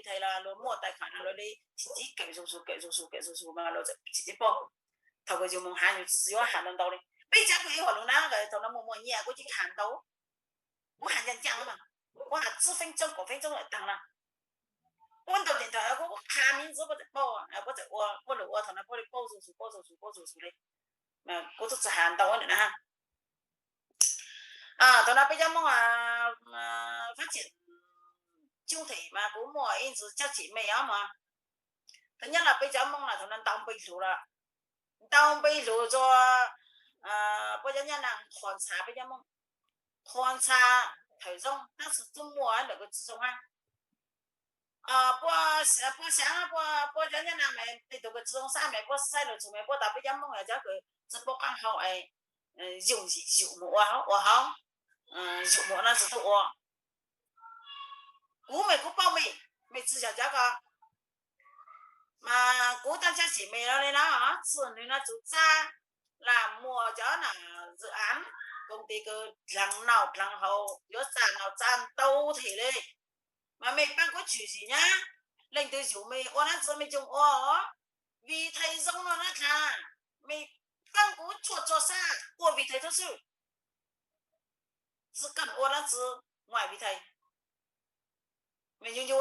thais los luag muaj tais khav no luag li tsis txib kawm zoo zus kawm zoo zus kawm zoo zus mas luag tsis txib pom. Thaum kawg yus mus hav yus tsis yuav hav ntau ntau li. Peb cov kws ib hom lug nab thaum no muaj muaj nyiaj kuj tsis hav ntau, kuv hav ncaj ncaj mas, kuv hav txwb feeb tsooj kaum feeb tsooj lawm taag na. Puab ntaus ntees thaum kuv qha miv ntxwv puab txawm paub, puab txawm ua, puab lug ua thaum no puab li paub zoo zus paub zoo zus paub zoo zus li. Kuv txawm txawm hav ntau ntawm na. Thaum no peb cov Moob fab tsim coob them mas kuv muaj ib ntsis caj tsim me os mas. Thaum nyob los peb cov Moob los thaum no ntau npe lug lawm, ntau npe lug rua puab cov nyab Naaj qhuas ntxhas peb cov Moob, qhuas ntxhas thawm zoo tab sis tub muaj ntawm kws tsi zoo hab. Puab xaav, puab cov nyab Naaj mas tej tug kws tsi zoo xab mas puab saib lug txug mas puab tas peb cov Moob yog cov kws tsi paub qaab hau es yooj yim yum mus ua hauv, ua hauv, yum mus ua no tsi tau ua. Kuv mas kuv paub mej, mej tsi yog cov ko mas kuv taab caj tsim mej no li na, txhua nwg no tsuv txab lam muaj cov na, zws av, koom tis kws dlaag noj dlaag haus yuav txaj noj txaj ntau them li. Mas mej paab kuv tswm zim nyab, leej twg yum mej ua nab tsi mej coog ua os. Vim thais zoo no nab dlaag, mej paab kuv tshuaj tso sab ua vim thais tub xwb. Tsi kawg ua nab tsi, muaj vim thais, mej ncu ncu.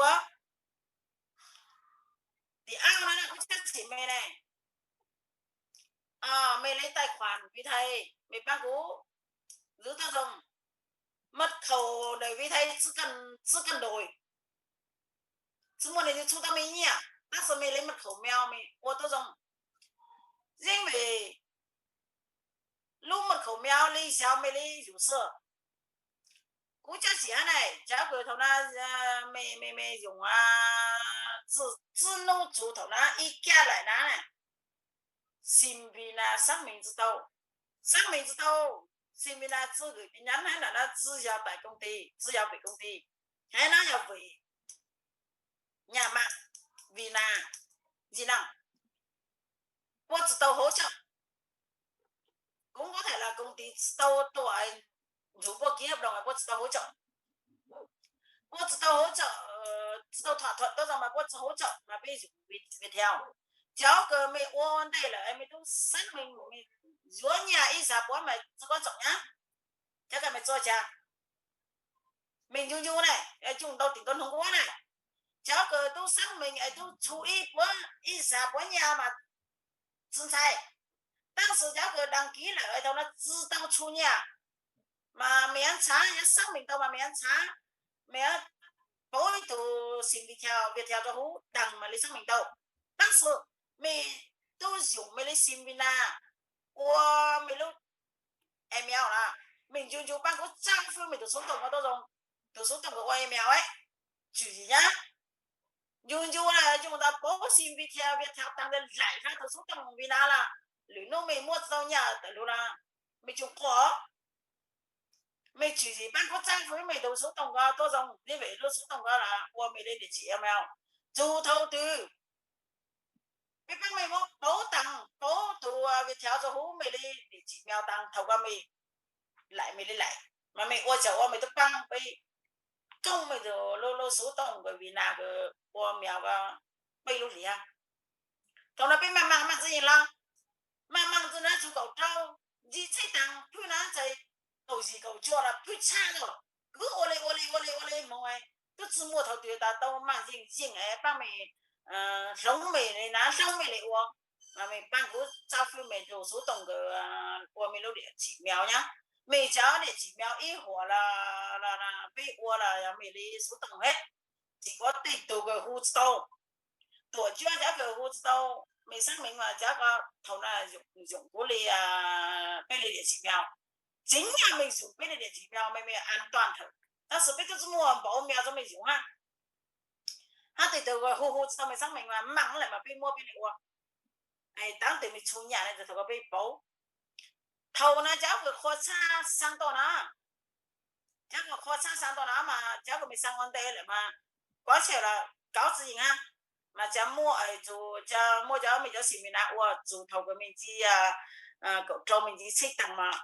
Tim ab no kuv caj tsim mej ne, mej le tais khuam vim thais mej paab kuv, zwv tuab zoo, maj khaum ntawm vim thais tsi kawg ndois, tsi muaj nwg txhub tau mej nyiaj tab sis mej le maj khaum meo mej ua tuab zoo. Yeej vim lub maj khaum meo le xyov mej le yug xwb. Kuv caj tsim hab na, cov kws thaum na mej mej mej yug txwj nub txug thaum na ib kab laim na, Xim Vim Nas xab mees tsi tau, xab mees tsi tau, Xim Vim Nas tsi vwm nyab hab na, tsi yog tais koom tis, tsi yog vwm koom tis, hab na yog vwm nyaj maam, Vim Nas, Vim Nas, puab tsi tau hauv tsawm. Kuv nqua tham los koom tis tsi tau tuaj nrug puab kib hab dloo, puab tsi tau hauv tsawm, puab tsi tau hauv tsawm, tsi tau thom thuam tuab zoo mas puab tsi hauv tsawm mas peb yug Viettel. Cov kws mej ua ntej lawm mej tub xab mees, mej yuav nyiaj ib xav puav mas tsi koj tsoom nyab, cov kws mej txua cas mej ncu ncu na, cooj ntau tim ntau noog kuv na, cov kws tub xab mees es tub txhub ib puav ib xav puav nyiaj mas tsi ntxhais. Tab sis cov kws dag kis lawm thaum no tsi tau txhub nyiaj mas mej yuav ntxhab, yuav xab mees tau mas mej yuav ntxhab, mej yuav pauv ib tug Xim Viettel, Viettel rua huv daag mas le xab mees tau. Tab sis mej tub yug mej le Xim Vim Nas ua mej lub email na, mej ncu ncu paab kuv txhab fwb mej tug xuv toom ua tuab zoo, tug xuv toom kws ua email, tswm zim nyab, ncu ncu na, yug ntawd pauv Xim Viettel, Viettel taag le laim hab tug xuv toom Vim Nas lawm, lwm nub mej muab tsi tau nyiaj tawm lug na, mej coog quaj. Mej tswm zim paab kuv txhab fwb mej tug xuv toom ko tuab zoo, le vim lub xuv toom ko los ua mej le diam tsim email. Txug thaum twg peb paab mej muab pauv taag, pauv tug Viettel rua huv mej le diam tsim email taag, thaum ko mej laim mej le laim, mas mej ua tsaam ua mej tub paab peb kooj mej tug lub xuv toom kws Vim Nas kws ua email ko peb lub hliav. Thaum no peb maaj maaj maaj txwv yeej lawm, maaj maaj txwv na txug kaum rau, ntsib txheej taag phwj na txais kaum yim kaum cuaj los phwj tshaj lawm. Kuv ua le ua le ua le ua le moog tub tsi muaj thaum twg tas tau maaj yeej yeej paab mej hloov mej le na, hloov mej le ua, mas mej paab kuv txhab fwb mej tug xuv toom kws ua mej lub diam tsim email nyab. Mej cov diam tsim email ib huam los peb ua los yog mej le xuv toom he, tsis kov tej tug kws hu tsi tau, tuam cuab cov kws hu tsi tau, mej xab mees mas cov ko thaum na yoom kuv le, peb le diam tsim email, tseev yog mej yoom peb le diam tsim email mej mej an tuaj ntawm, tab sis peb tub tsi muaj npaum email rua mej yoom hab. Hab tej tug hu hu tsi tau mej xab mees mas maaj lawm mas peb muab peb le ua, taab tes mej txhub nyiaj le thaum ko peb pauv. Thaum na cov kws qhua txhab xaa tau na, cov kws qhua txhab xaa tau na mas cov kws mej xaa ua ntej lawm mas kov tshem los kov tsi yeej hab. Mas cov muaj, tsuas cov muaj cov mej cov Xim Vim Nas ua txug thaum kws mej ntsib kaum rau mej ntsib txheej taag mas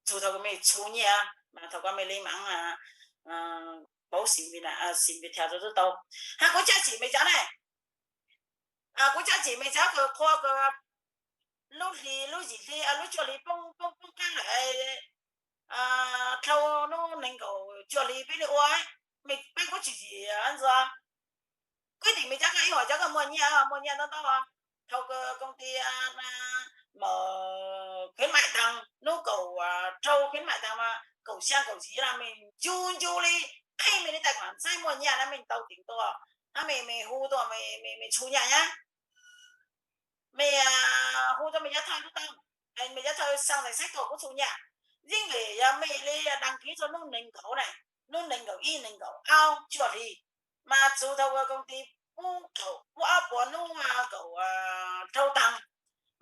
txug thaum kws mej txhub nyiaj mas thaum ko mej le maam pauv sim vi na, sim vi thas rau tau. Ha, kuv coj tsim me cov ne, kuv coj tsim me cov kws qhua kws lub hli, lub yim hli, lub cuaj hli poob poob poob qaab lawm, dhau nub nees nkaum cuaj hli peb li ua, peb kuj tsis yim ntxuag. Kuj tim me cov koj ib huam cov koj muaj nyiaj, muaj nyiaj ntau ntau, dhau kws koom ti mawm khuyến mại tag, nub kaum rau khuyến mại tag mas kaum xya kaum yim na mej ncu ncu li, qhib mej li tais khuam saib muaj nyiaj na mej tau tim tuaj, hab mej, mej hu tuaj mej txhua nyaj nyab. Mej hu tuaj mej cov thawj lub tau, mej cov thawj xaa tais saib tuaj kuj txhua nyaj. Yeej vim yog mej li đăng ký rua nub nees nkaum na, nub nees nkaum ib nees nkaum ob cuaj hli, mas txug thaum koom ti pub kaum, pub ob puas nub kaum rau tag,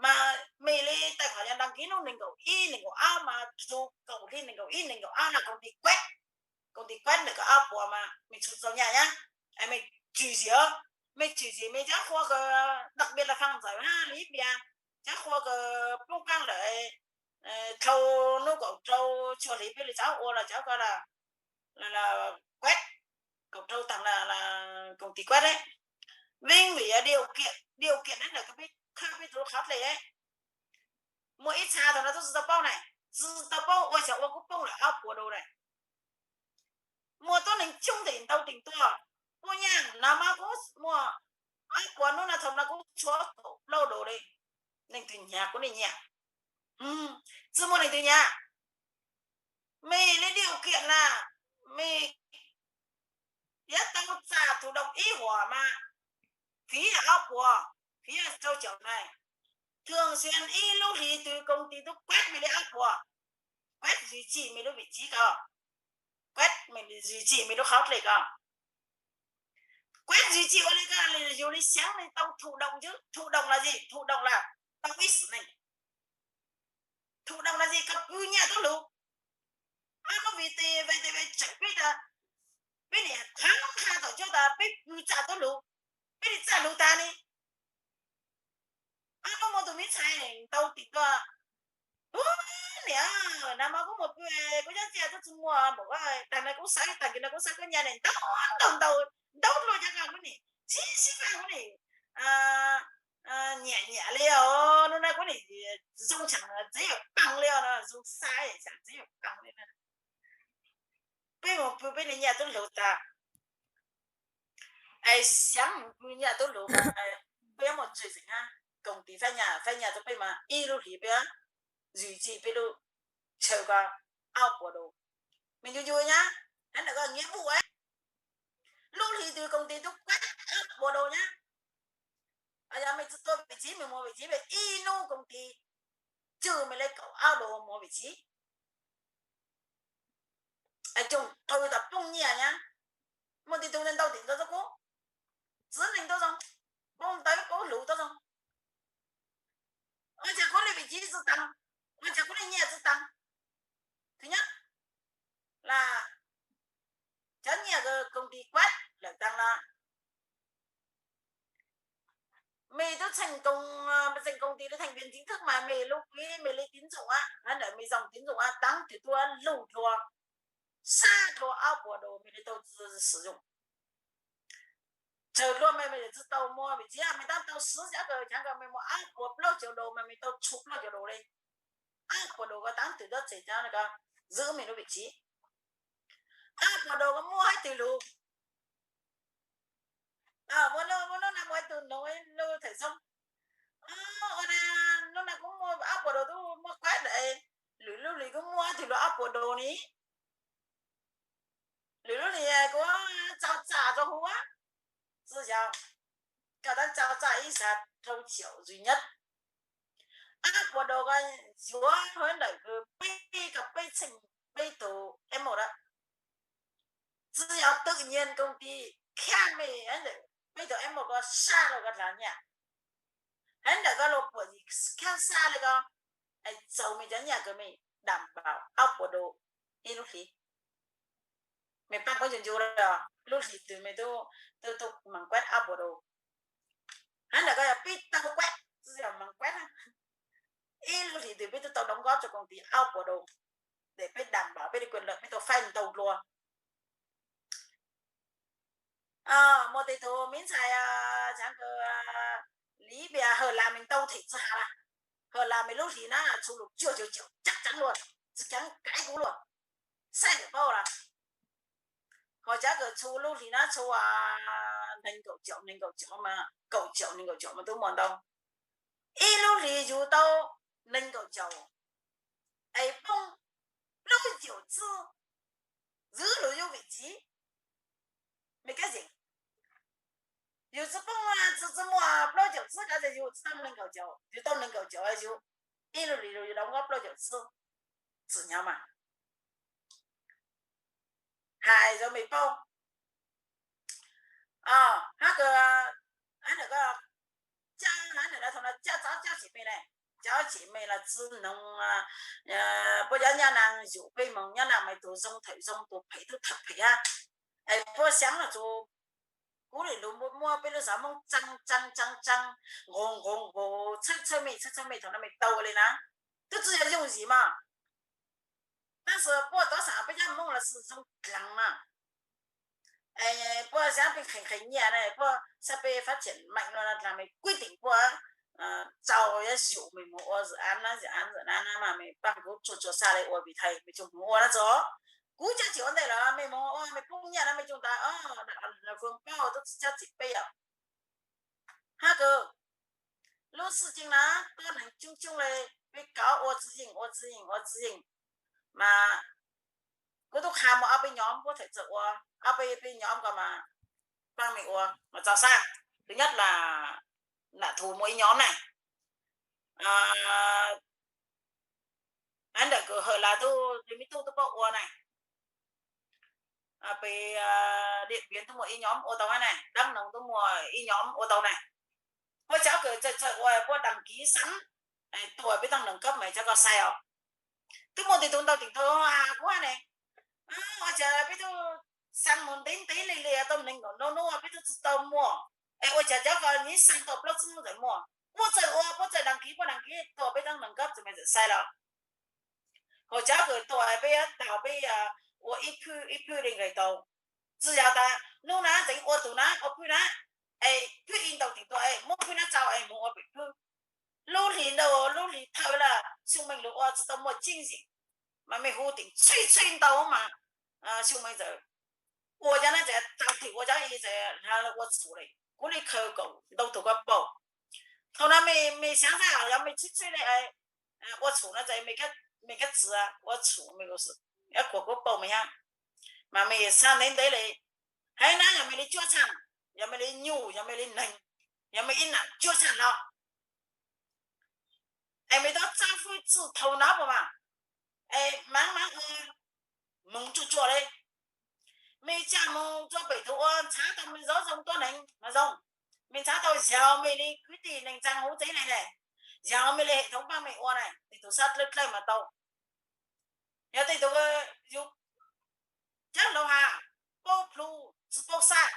mas mej li tais khuam yog đăng ký nub nees nkaum ib nees nkaum ob mas txug kaum hli nees nkaum ib nees nkaum ob na koom ti kuab, koom ti kuab ntawm koj ob puas mas mej txhua txhua nyaj nyab. Mej tshwm sim, mej tshwm sim mej cov qhua kws đặc biệt là Phan Ntxawm hab Lý Piam, cov qhua kws poob qaab lawm, dhau nub kaum rau cuaj hli peb li cov ua los cov koj kuab, kaum rau tag koom ti kuab deb. Vim yog điều kiện, điều kiện deb ntawm koj peb, koj peb tug qhov dlej, muaj ib txha thaum no tub tsi tau paub na, tsi tau paub ua xyov ua kuj poob lawm ob puas đô na. Muaj tuab neeg coob ntau tim tuaj, kuj nyaj no mas kuj muaj ob puas nub no thaum no kuj tshuav kaum plaub đô li. Neeg twg hnyav kuv niaj nyiaj, tsi muaj neeg twg hnyav. Mej li điều kiện na, mej yuav tau txais thủ tục ib huam mas phí yog ob puas, phí yog rau caum na. Thường xuyên ib lub hli twg koom ti tub kuab mej li ob puas, kuab duy trì mej lub vị trí ko, kuab duy trì mej lub qhov dlej ko. Kuab duy trì ua li ko, yus li xeev li tau thụ động chứ, thụ động là gì, thụ động là tau ib sim neej. Thụ động là gì, koj pw nyaj tuab lug. Ob hnub vim tes, vim tes tseem peb tas, peb niam qhab qha tom cuab tas peb pw txaj tuab lug, peb li txaj lug tas ne. Ob hnub muaj tug me ntxhais ntau tim tuaj, ub, niam, nag hmo kuv mus pw, kuv nyob txia tub tsi muaj npaum koj, tag no kuv xav, tag kis no kuv xav koj nyaj ne, ntau ntau ntau, ntau dlua cov ko kuv nim sib sib faj kuv nim nyiam nyiam li os, nub no kuv nim zoo tshaj txiv yawm paag li os, zoo xav tshaj txiv yawm paag li na. Peb mus pw peb li nyaj tuab lug tas, es xyaav mus pw nyaj tuab lug, peb muaj tswv zeem hab, koom ti faib nyaj, faib nyaj rua peb mas ib lub hlis peb, duy trì peb lub chaw ko ob puas đô. Mej ncu ncu nyab, hab ntawm ko nghĩa vụ, lub hlis twg koom ti tub kuab ob puas đô nyab. Yog mej tsi tuaj vị trí, mej mus vị trí, mej ib hnub koom ti tswj mej li kaum ob đô mus vị trí. Coom qw tas poob nyiaj nyab. Muaj tib tug ntau tim ntawd tuaj kuv, txiv neej tuaj zoo, poob ntawv poob lug tuaj zoo. Ua cas kuv li vị trí tsi taag, ua cas kuv li nyiaj tsi taag? Thứ nhất là cov nyiaj kws koom ti kuab lawm taag no, mej tub thành công, thành công ti li thành viên chính thức mas mej lub quỹ mej li tín dụng á, hab ntawm mej dòng tín dụng á, taab twg tuaj lug dlua, sab dlua ob puas đô mej li tau sử dụng. Tsawg dlua mej, mej tsi tau muaj vị trí, mej taab tau sib xyav kawg, cov ko mej muaj ob puas plaub caug đô mas mej tau txhua plaub caug đô li. Ob puas đô ko taab twg tuaj txeg cov ko, giữ mej lub vị trí. Ob puas đô ko muaj hab twg lug? Muaj hnub, muaj hnub no muaj ib tug noog lub thawm xoob, ua na, hnub no kuv muaj ob puas đô tub muab kuab ntawm, lwm lub hlis kuv muaj hab twg lug ob puas đô ni. Lwm lub hlis kuv txaug txaj rua huv, tsi yog, koj taab txaug txaj ib sab rau caum duy nhất. Ob puas đô ko yuav huv ntawm kws peb, kws peb txheej peb tug F một, tsi yog tự nhiên công ty khab mej, peb tug F một ko sab lug ko dlaag nyaj, hab ntawm ko lug puam yim khab sab li ko, txaug mej cov nyaj kws mej đảm bảo ob puas đô ib lub hlis. Mej paab kuv ncu ncu lawm, lub hlis twg mej tub, tub, tub maag kuab ob puas đô. Hab ntawm ko yog peb tau kuab, tsi yog maag kuab, ib lub hlis twg peb tub tau đóng góp rua công ty ob puas đô, để peb đảm bảo peb li quyền lợi, peb tau faib ntau dlua. Muaj tej tug me ntxhais, xaav kawg, Liv Npias, Hawm Las, mej ntau them tsi has las. Hawm Las mej lub hlis na txhu lus cuaj caum cuaj, cab ceev luaj, tsi kheev kaiv kuv luaj, saib lawm paub las. Ho cab kawg txhu lub hlis na txhu neeg kaum caum, neeg kaum caum, kaum caum, neeg kaum caum mas tub muaj ntau. Ib lub hlis yug tau neeg kaum caum, es poob plaub caum txwb, zwv lug yug vim txiv, mej kab yeem. Yug tsi poob, tsi, tsi muaj plaub caum txwb kav tas yug tsi tau neeg kaum caum, yug tau neeg kaum caum yug ib lub hlis lug yug tau plaub caum txwb, txwm hnyav mas. Hais zoo mej paub. Hab kawg, hab ntawm ko, cab, hab ntawm no thaum no cab txob cab tsim me ne, cab tsim me los tsi noog, puab cov nyab Naag yug peb moog, nyab Naag mas tug zoo thawm zoo, tug phem tub thawm phem hab. Es puab xyaav los txug, kuv lwm lug muab peb lub xav Moob tsaa tsaa tsaa tsaa, nqus nqus nqus, txhawb txhawb mej, txhawb txhawb mej, thaum no mej tau le na, twb tsi yog yooj yim mas. Tab sis puab tov xaam peb cov Moob los xwb zoo dlaag na. Puab xav peb qhees qhees nyiaj na, puab xav peb fab tsiam meem no dlaag, mej kuib teem puab tau yuav yug mej moog ua zim av na, zim av zim av na mas mej paab kuv tsuag tsuag xav le ua vim thais mej tsi moog ua na txog. Kuv cab tsim ua ntej los mej moog ua, mej poob nyiaj na mej coj tas, fwm paub tub tsi cab tsim peb yom. Hab kawg, lub xwb ceeb na, tuab neeg coob coob le, peb kov ua tsi yeej, ua tsi yeej, ua tsi yeej. Mas kuv tub qha muaj ob peb nyob puab txhaj txawj ua, ob peb peb nyob ko mas paab mej ua mas txaus xab. Thứ nhất là lam thu muaj ib nyob na. Hab ntawm kws Hawm Las tub, mej tub tub paub ua na. Peb Điện Biên tub muaj ib nyob ua tau hab na, Đắk Nông tub muaj ib nyob ua tau na. Puab cov kws txawj txawj ua puab đăng ký sẵn, tuaj peb tug nws kab mas cov ko sai os. Twb muaj tej tug ntau teem tug has kuv hab ne, ua cas peb tub xaa moog ntev ntev le le tau neeg nkaum nub nub peb tub tsi tau muaj, es ua cas cov ko nyib xaa tau plaub tsib hnub txawm muaj. Puab txawj ua, puab txawj đăng ký, puab đăng ký tuaj peb tug nws kab txawm mas txawm sai los. Ho cov kws tuaj peb yuav taug peb ua ib phwb ib phwb le nqis tau. Tsi yog tas nub na tseem ua tug na ua phwb na, es phwb ib ntau teem tuaj es muab phwb na tso es moog ua pem phwb. Lub hlis ntau lub hlis thawj lawm xyoo meej lug ua tsi tau muaj tseeb yeem, mas mej hu teem tshwj tshwj ntau mas xyoo meej txawm ua cov na txawm tau twm ua cov i txawm ua txhum le. Kuv le khaws koom ntau tug koj paub. Thaum no mej xaav xaav yog mej tshwj tshwj le ua txhum no txawm mej kab txiv ua txhum mej kuj kuv paub mej hab. Mas mej xaav ntev ntev le, hab na yog mej le cuab tshaj, yog mej le nyuj, yog mej le neeg, yog mej ib nam cuab tshaj no, es mej tub txawj fwj txwj thaum no puas mas, es maam maam ua, moog tsuaj tsuaj le. Mej caj moog rua pem tug ua ntxhab tau mej zaub zoo tuab neeg mas zoo. Mej ntxhab tau yog mej le kwv tij neej tsaa huv tsev neeg le, yog mej le hệ thống paab mej ua na, tej tug xab dlawb dlawb mas tau. Yog tej tug yug cov laug has, paub plhu, tsi paub xab.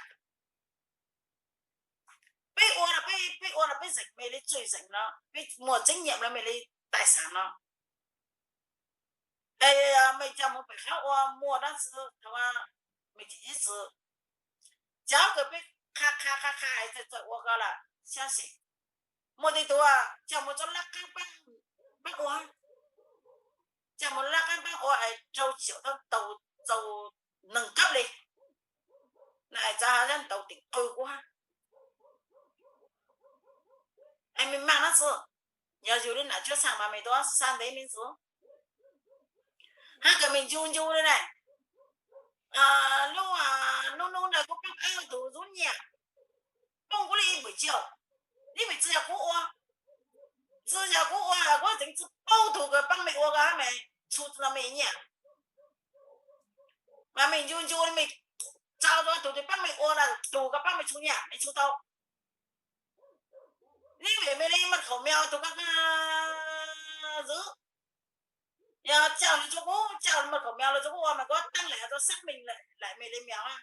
Peb ua los peb, peb ua los peb zeem mej le txuj zeem no, peb muaj tseeb nyiam los mej le tais xaam no. Es mej coj moog pem qhov ua muaj dlaab tsi, mej tsis ib txwm, cov kws peb qha qha qha qha txawj txawj ua ko lawm xyab xim. Muaj tej tug coj moog txoj laj qaab paab ua, coj moog laj qaab paab ua es rau tsiaum tau tau txaus neeg kab le, na txav has ntau teem qw kuv hab. Es mej maaj dlaab tsi, yog yug le nam cuab tshaj mas mej tub xaav ntev me ntsis, hab kws mej ncu ncu le na. Lub nub nub ntawd kuv paab ib tug zub nyiaj, poob kuv le ib npawm tsiaum, ib npawm tsi yog kuv ua, tsi yog kuv ua kuv tseem tsi paub tug kws paab mej ua ko hab mas txhu tsi tau mej nyiaj. Mas mej ncu ncu mej txaus tug twg paab mej ua los tug ko paab mej txhu nyiaj mej txhu tau. Ib npawm mej le maj khaum mias tug ko zwv, yog coj lug rua kuv, coj maj khaum mias lug rua kuv ua mas kuv teeb le rua xác minh lại mej le mias.